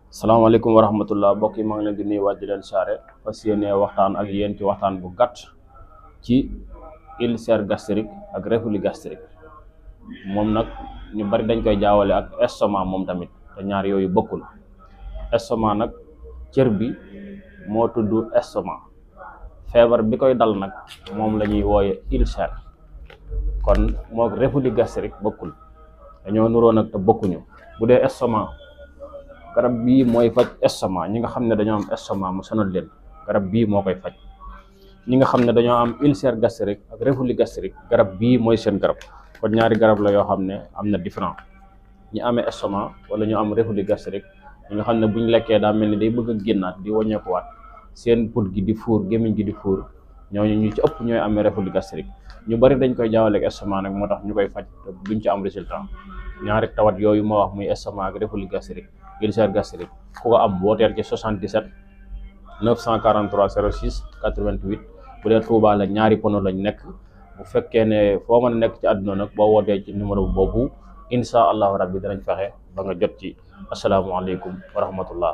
salaamaaleykum wa rahmatullah mbokk yi maa ngi leen di nuyuwaat di leen saare fas yéene waxtaan ak yéen ci waxtaan bu gàtt ci ulcère gastrique ak reflux gastrique. moom nag ñu bari dañ koy jaawale ak estomac moom tamit, te ñaar yooyu bokkul. estomac nag cër bi moo tudd estomac, feebar bi koy dal nag moom la ñuy wooye ulcère. kon moo reflux gastrique bokkul, dañoo nuroo nag te bokkuñu. bu dee estomac, garab bii mooy faj estomac. ñi nga xam ne dañoo am estomac mu sonal leen, garab bii moo koy faj. ñi nga xam ne dañoo am ulcère gastrique ak reflux gastrique, garab bii mooy seen garab. kon ñaari garab la yoo xam ne am na différent. ñi amee estomac wala ñu am reflux gastrique, ñi nga xam ne buñ lekkee daa mel ni day bëgg a génnaat di wàññeekuwaat, seen put gi di fuur, gémmiñ gi di fuur, ñooñu ñu ci ëpp ñooy amee reflux gastrique. ñu bari dañ koy jaawale ak estomac nag, moo tax ñu koy faj te duñ ci am résultat. ñaari tawat yooyu ma wax muy estomac ak reflux gastrique, ulcère gastrique, ku ko am wooteel ci 77 943 06 88. bu dee Touba la ñaari pono lañ nekk. bu fekkee ne foo mën a nekk ci àdduna nag boo wootee ci numéro boobu, insha allahu rabbi danañ fexe ba nga jot ci. asalaamaaleykum wa rahmatullah.